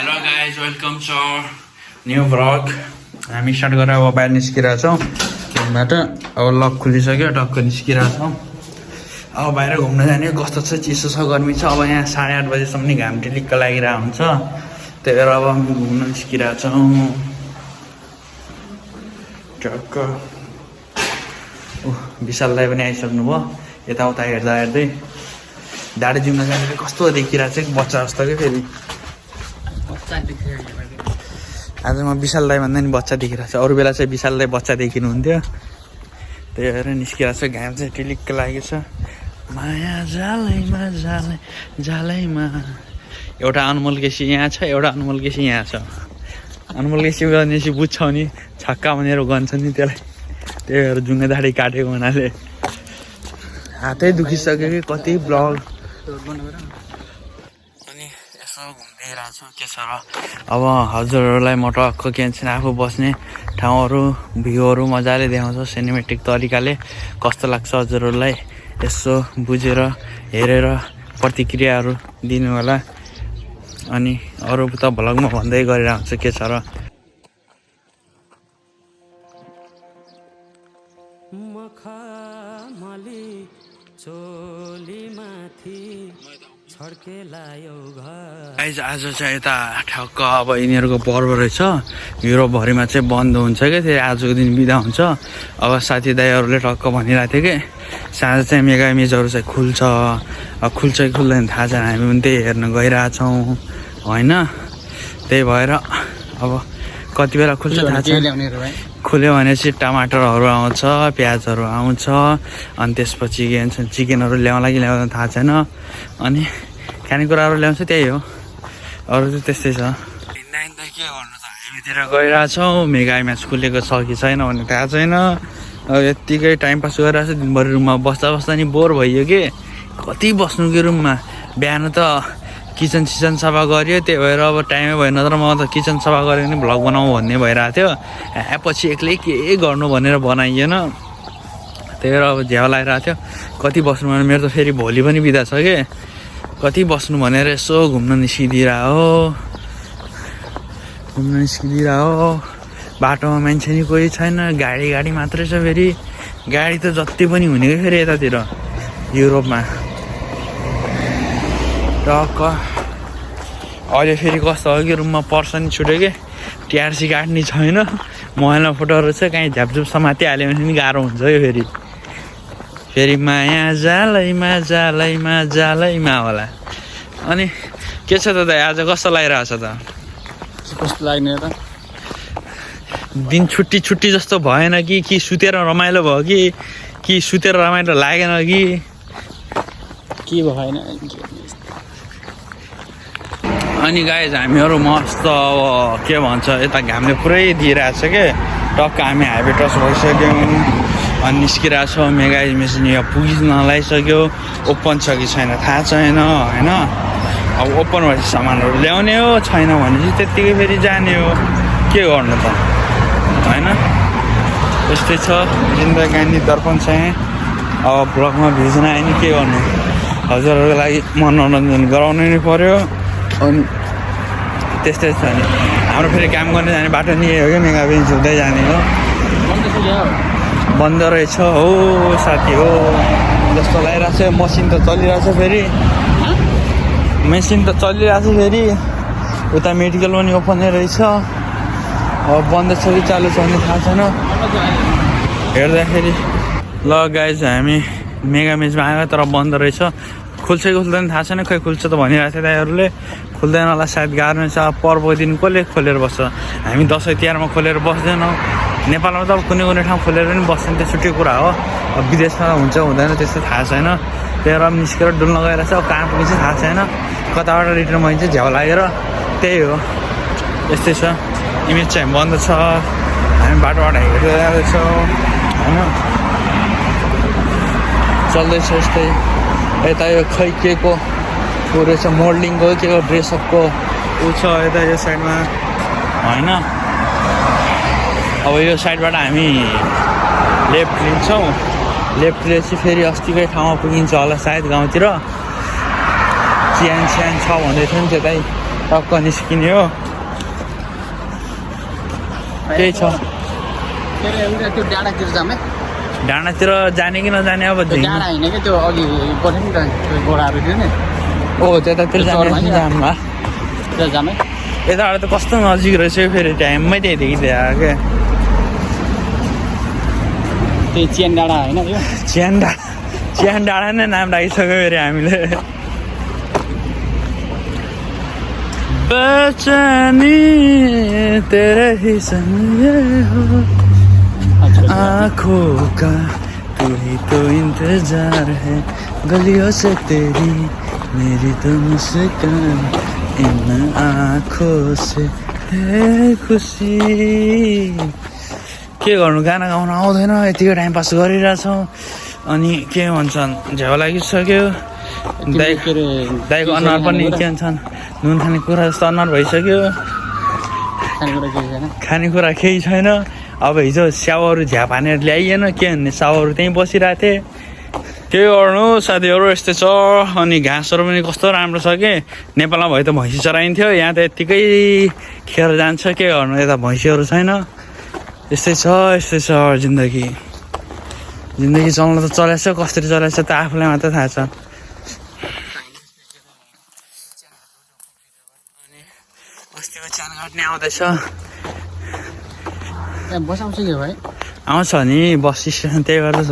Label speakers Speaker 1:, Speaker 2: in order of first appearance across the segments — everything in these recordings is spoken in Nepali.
Speaker 1: Hello guys welcome to new vlog. हामी स्टार्ट गरेर अब बाहिर निस्किरहेको छौँ ट्रेनबाट। अब लक खुलिसक्यो, टक्क निस्किरहेको छौँ। अब बाहिर घुम्न जाने। कस्तो छ, चिसो छ, गर्मी छ। अब यहाँ 8:30 बजीसम्म नि घाम टिलिक्क लागिरहेको हुन्छ। त्यही भएर अब हामी घुम्न निस्किरहेको छौँ टक्क। विशाल दाइ पनि आइसक्नु भयो। यताउता हेर्दा हेर्दै दाडी जिउन जाने कस्तो देखिरहेको छ, बच्चा जस्तो क्या। फेरि आज म विशाल दाई भन्दा नि बच्चा देखिरहेको छ। अरू बेला चाहिँ विशाल दाई बच्चा देखिनुहुन्थ्यो। त्यही भएर निस्किरहेको छ। घाम चाहिँ टिलिक्क लागेको छ। माया जालैमा जालै जालैमा। एउटा अनमोल केसी यहाँ छ, एउटा अनमोल केसी यहाँ छ। अनमोल केसी भनेपछि बुझ्छ नि, छक्का भनेर गन्छ नि त्यसलाई। त्यही भएर जुङ्गे दाडी काटेको हुनाले हातै दुखिसक्यो कि कति ब्लग। अनि यसो घुम्दै रहेको छु के छ र। अब हजुरहरूलाई म टक्क के भन्छ आफू बस्ने ठाउँहरू भ्यूहरू मजाले देखाउँछ सिनेमेटिक तरिकाले। कस्तो लाग्छ हजुरहरूलाई यसो बुझेर हेरेर प्रतिक्रियाहरू दिनु होला। अनि अरू त भ्लगमा भन्दै गरिरहेको हुन्छ के छ र। आज चाहिँ यता ठक्क अब यिनीहरूको पर्व रहेछ। युरोपभरिमा चाहिँ बन्द हुन्छ क्या, त्यो आजको दिन बिदा हुन्छ। अब साथी दाईहरूले टक्क भनिरहेको थियो कि साँझ चाहिँ मेगा इमेजहरू चाहिँ खुल्छ। अब खुल्छ कि खुल्दैन थाहा छैन, हामी पनि त्यही हेर्न गइरहेछौँ होइन। त्यही भएर अब कति बेला खुल्छ थाहा छैन। खुल्यो भने चाहिँ टमाटरहरू आउँछ, प्याजहरू आउँछ। अनि त्यसपछि के भन्छ चिकनहरू ल्याउँला कि ल्याउँदैन थाहा छैन। अनि खानेकुराहरू ल्याउँछ, त्यही हो। अरू चाहिँ त्यस्तै छ। हिँड्दा हिँड्दा के गर्नु त, हामीतिर गइरहेछौँ। मेगा इमेज खुलेको छ कि छैन भन्ने थाहा छैन। अब यत्तिकै टाइम पास गरिरहेको छ। दिनभरि रुममा बस्दा बस्दा नि बोर भइयो कि। कति बस्नु कि रुममा। बिहान त किचन सिचन सफा गरियो, त्यही भएर अब टाइमै भएन। तर म त किचन सफा गरेर नि भ्लग बनाऊ भन्ने भइरहेको थियो। पछि एक्लै के गर्नु भनेर बनाइएन। त्यही भएर अब झ्याउ लागिरहेको थियो। कति बस्नु भने मेरो त फेरि भोलि पनि बिदा छ कि। कति बस्नु भनेर यसो घुम्न निस्किदिरहेको हो। बाटोमा मान्छे नि कोही छैन, गाडी मात्रै छ। फेरि गाडी त जति पनि हुने कि फेरि यतातिर युरोपमा टक्क। अहिले फेरि कस्तो हो कि रुममा पर्सन छुट्यो कि टिआरसी काट्ने छैन। मोबाइलमा फोटोहरू छ, कहीँ झ्यापझुप समातिहाल्यो भने पनि गाह्रो हुन्छ यो। फेरि माया जालैमा जालैमा जालैमा होला। अनि के छ त दाइ, आज कस्तो लागिरहेको छ त?
Speaker 2: कस्तो लाग्ने त,
Speaker 1: दिन छुट्टी जस्तो भएन कि सुतेर रमाइलो भयो कि सुतेर रमाइलो लागेन
Speaker 2: के भएन।
Speaker 1: अनि गाइज हामीहरू मस्त अब के भन्छ यता घामले पुरै दिइरहेको छ कि। टक्क हामी हाइवे टच भइसक्यौँ। अनि निस्किरहेको छौँ। मेगा इमेज यहाँ पुगिन लगाइसक्यो। ओपन छ कि छैन थाहा छैन होइन। अब ओपन भएपछि सामानहरू ल्याउने हो, छैन भने चाहिँ त्यत्तिकै फेरि जाने हो। के गर्नु त होइन। त्यस्तै छ जिन्दगानी दर्पण चाहिँ। अब ब्लगमा भिज्न आयो नि के गर्नु। हजुरहरूको लागि मनोरञ्जन गराउनु नै पर्यो। अनि त्यस्तै छ नि। हाम्रो फेरि काम गर्ने जाने बाटो नि हो कि मेगा इमेज हुँदै जाने हो। बन्द रहेछ हो साथी हो जस्तो लागिरहेको छ। मसिन त चलिरहेछ फेरि। फेरि उता मेडिकल पनि ओपनै रहेछ। अब बन्द छ कि चालु छ भने थाहा छैन हेर्दाखेरि। ल गाइज हामी मेगा इमेजमा आयो तर बन्द रहेछ। खुल्छ कि खुल्दैन थाहा छैन। खै खुल्छ त भनिरहेको थियो दाइहरूले। खुल्दैन होला सायद, गाह्रो नै छ। अब पर्वको दिन कसले खोलेर बस्छ। हामी दसैँ तिहारमा खोलेर बस्दैनौँ। नेपालमा त अब कुनै ठाउँ खोलेर पनि बस्छ नि, त्यो छुट्टै कुरा हो। अब विदेशमा हुन्छ हुँदैन त्यस्तो थाहा छैन। त्यही भएर अब निस्केर डुल्न गइरहेको छ। अब कहाँ पुगिन्छ थाहा छैन। कताबाट रिटर्न भइन्छ झ्याउ लागेर। त्यही हो, यस्तै छ। इमेज चाहिँ बन्द छ। हामी बाटोबाट हिँडेर जाँदैछौँ होइन। चल्दैछ यस्तै। यता यो खै के को रहेछ, मोडलिङको के को ड्रेसअपको ऊ छ यता यो साइडमा होइन। अब यो साइडबाट हामी लेफ्ट लिन्छौँ। लेफ्ट लिएपछि फेरि अस्तिकै ठाउँमा पुगिन्छ होला सायद गाउँतिर। चियान छ भन्दै थियो नि त्यतै। टक्क निस्किने हो त्यही छ
Speaker 2: त्यो डाँडातिर जामे
Speaker 1: डाँडातिर जाने कि नजाने अब
Speaker 2: त्यो डाँडा होइन क्या त्यो अघि पऱ्यो नि त त्यो गोडाहरू थियो नि
Speaker 1: ओ त्यतातिर जाने जामा
Speaker 2: त्यो जामे
Speaker 1: यताबाट त कस्तो नजिक रहेछ फेरि टाइममै त्यही क्या
Speaker 2: त्यही चेन डाँडा होइन यो
Speaker 1: चियान डाँडा नै नाम राखिसक्यो फेरि हामीले बेचैनी तेरे ही संग हो आँखों का तू ही तो इंतजार है गलियों से तेरी मेरी तो मुस्कान इन आँखों से है खुसी के गर्नु गाना गाउन आउँदैन यतिकै टाइम पास गरिरहेछौँ अनि के भन्छन् झ्याउ लागिसक्यो दाइको अनुहार पनि के भन्छन् नुन खाने कुरा जस्तो अनुहार भइसक्यो खानेकुरा केही छैन अब हिजो स्याउहरू झ्याप हानेर ल्याइएन के भन्ने स्याउहरू त्यहीँ बसिरहेको थिएँ के गर्नु साथीहरू यस्तै छ अनि घाँसहरू पनि कस्तो राम्रो छ कि नेपालमा भए त भैँसी चराइन्थ्यो यहाँ त यत्तिकै खेर जान्छ के गर्नु यता भैँसीहरू छैन यस्तै छ जिन्दगी चल्न त चलाएछ कसरी चलाएछ त आफूलाई मात्रै थाहा छ अस्तिको च्यान काट्ने आउँदैछ
Speaker 2: बसाउँछ कि भाइ
Speaker 1: आउँछ नि बस स्टेसन त्यही गर्दैछ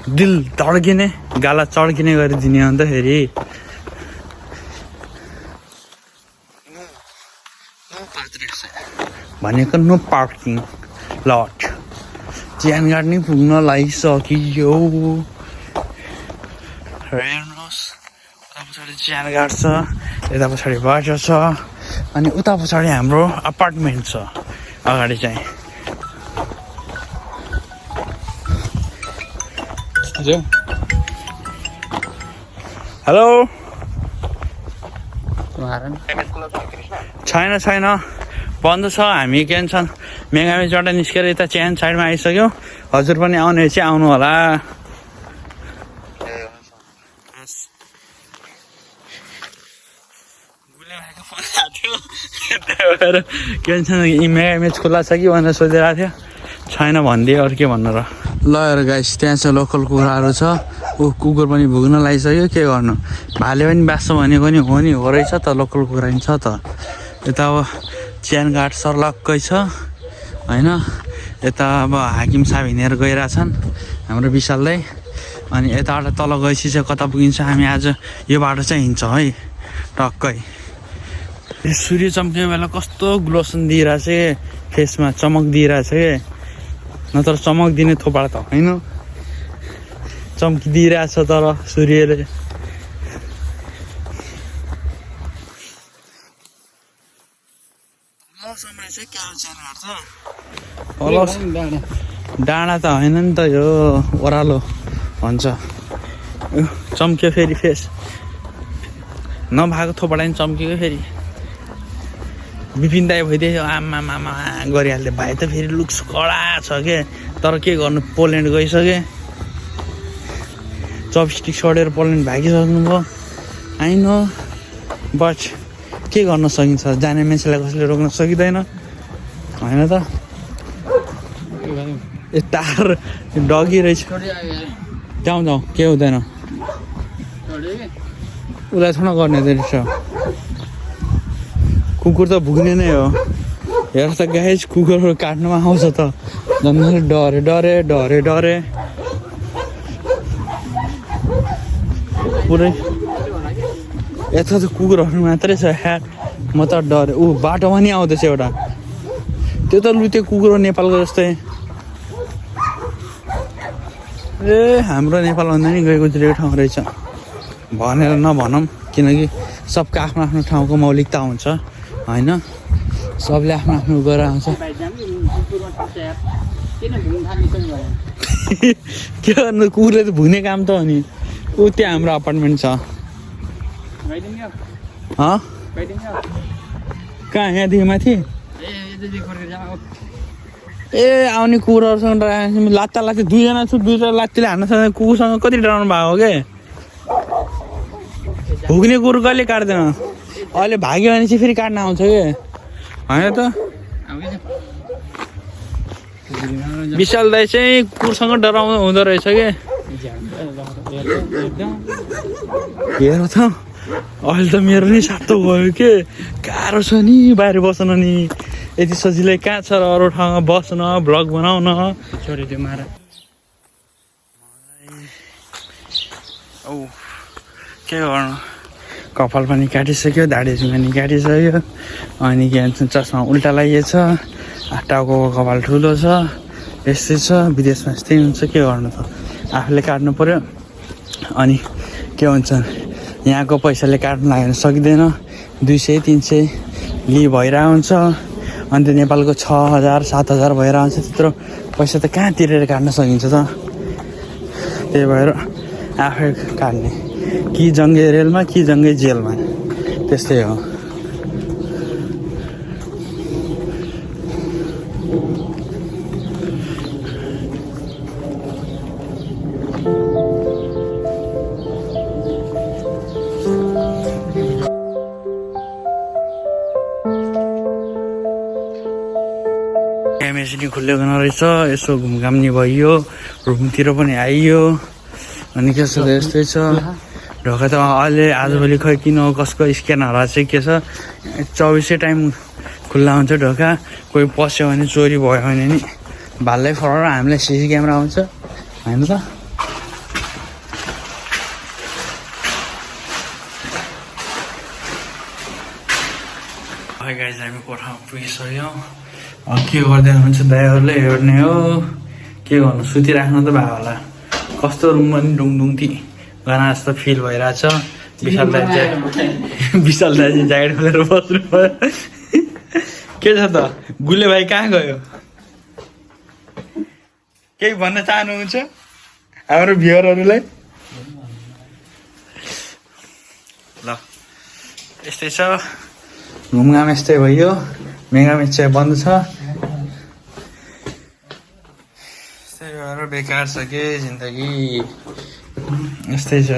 Speaker 1: दिल तड्किने गाला चड्किने गरिदिने अन्त फेरि भनेको नो पार्किङ लट च्यान काट्ने पुग्न लागिसकियो हेर्नुहोस् उता पछाडि च्यान काट्छ यता पछाडि बाटो छ अनि उता पछाडि हाम्रो अपार्टमेन्ट छ अगाडि चाहिँ हेलो छैन बन्द छ हामी के भन्छन् मेगामीबाट निस्केर यता च्यान साइडमा आइसक्यौँ हजुर पनि आउने चाहिँ आउनु होला के भन्छ मेगामेच खुल्ला छ कि भनेर सोधिरहेको थियो छैन भनिदियो अरू के भन्नु र ल हेर गाइस त्यहाँ चाहिँ लोकल कुखुराहरू छ ऊ कुकुर पनि भुग्न लागिसक्यो के गर्नु भाले पनि बाँच्छ भनेको नि हो रहेछ त लोकल कुखुरा पनि छ त यता अब च्यान घाट सर्लक्कै छ होइन यता अब हाकिम साहब हिँडेर गइरहेछन् हाम्रो विशाल दाइ अनि यताबाट तल गएपछि चाहिँ कता पुगिन्छ हामी आज यो बाटो चाहिँ हिँड्छौँ है टक्कै सूर्य चम्केको बेला कस्तो ग्लोसन दिइरहेछ कि फेसमा चमक दिइरहेछ कि नत्र चमक दिने थोपाड त होइन चम्किदिइरहेछ तर सूर्यले डाँडा त होइन नि त यो ओह्रालो भन्छ चम्क्यो फेरि फेस नभएको थोपाडा नि चम्केको फेरि विपिन दाई भइदियो आमा मामा गरिहाल्थ्यो भाइ त फेरि लुक्स कडा छ के तर के गर्नु पोल्यान्ड गइसके चपस्टिक छोडेर पोल्यान्ड भागिसक्नुभयो आइन बट के गर्न सकिन्छ जाने मान्छेलाई कसैले रोक्न सकिँदैन होइन त ए तार डगी रहेछ जाउँ के हुँदैन उसलाई थोडा गर्ने रहेछ कुकुर त भुग्ने नै हो हेर त गाइस कुकुरहरू काट्नुमा आउँछ त झन् डरे पुरै यता त कुकुरहरू मात्रै छ ह्याट म त डरे ऊ बाटोमा नि आउँदैछ एउटा त्यो त लुते कुकुर नेपालको जस्तै ए हाम्रो नेपालभन्दा नि गएको जुरेको ठाउँ रहेछ भनेर नभनौँ किनकि सबको आफ्नो आफ्नो ठाउँको मौलिकता हुन्छ होइन सबले आफ्नो आफ्नो गरेर आउँछ के गर्नु कुकुरले त भुग्ने काम त हो नि ऊ त्यहाँ हाम्रो अपार्टमेन्ट छ कहाँ यहाँदेखि माथि ए आउने कुकुरहरूसँग लात्ता दुईजना छु दुईवटा लात्तीले हान्न सक्दैन कुकुरसँग कति डराउनु भएको के भुग्ने कुकुर कहिले काट्दैन अहिले भाग्यो भने चाहिँ फेरि काट्न आउँछ कि होइन त विशाल दाई चाहिँ कुरसँग डराउनु हुँदो रहेछ कि हेर त अहिले त मेरो नि सातो भयो के गाह्रो छ नि बाहिर बस्न नि यति सजिलै कहाँ छ र अरू ठाउँमा बस्न भ्लग बनाउन
Speaker 2: छोडिदियो मार
Speaker 1: औ के गर्नु कपाल पनि काटिसक्यो दाढी पनि काटिसक्यो अनि के भन्छ चस्मा उल्टा लागिएछ टाउको कपाल ठुलो छ यस्तै छ विदेशमा यस्तै हुन्छ के गर्नु त आफूले काट्नु पर्यो अनि के भन्छ यहाँको पैसाले काट्नु लाग्यो भने सकिँदैन 200 300 भइरहेको हुन्छ अन्त नेपालको 6000 7000 भइरहेको हुन्छ त्यत्रो पैसा त कहाँ तिरेर काट्न सकिन्छ त त्यही भएर आफै काट्ने कि जङ्गे रेलमा कि जङ्गे जेलमा त्यस्तै हो एमएसडी खुलेको रहेछ यसो घुमघाम्ने भइयो रुमतिर पनि आइयो अनि के छ यस्तै छ ढोका त अहिले आजभोलि खै किन कसको स्क्यानर चाहिँ के छ 24 टाइम खुल्ला हुन्छ ढोका कोही पस्यो भने चोरी भयो भने नि भाल्लै फरक हामीलाई सिसी क्यामेरा आउँछ होइन त गाइज हामी कोठामा पुगिसक्यौँ के गर्दै हुनुहुन्छ दाइहरूले हेर्ने हो के गर्नु सुतिराख्नु त भयो होला कस्तो रुम पनि ढुङढुङती गाना जस्तो फिल भइरहेछ विशाल दाइ चाहिँ ज्याकेट खोलेर बस्नु भयो के छ त गुले भाइ कहाँ गयो केही भन्न चाहनुहुन्छ हाम्रो भ्युअरहरूलाई ल यस्तै छ घुमघाम यस्तै भयो मेगामिक्स चाहिँ बन्द छ यस्तै भएर बेकार छ के जिन्दगी यस्तै छ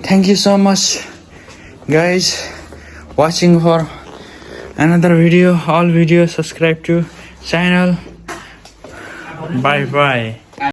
Speaker 1: thank you so much guys watching for another video all videos subscribe to channel bye bye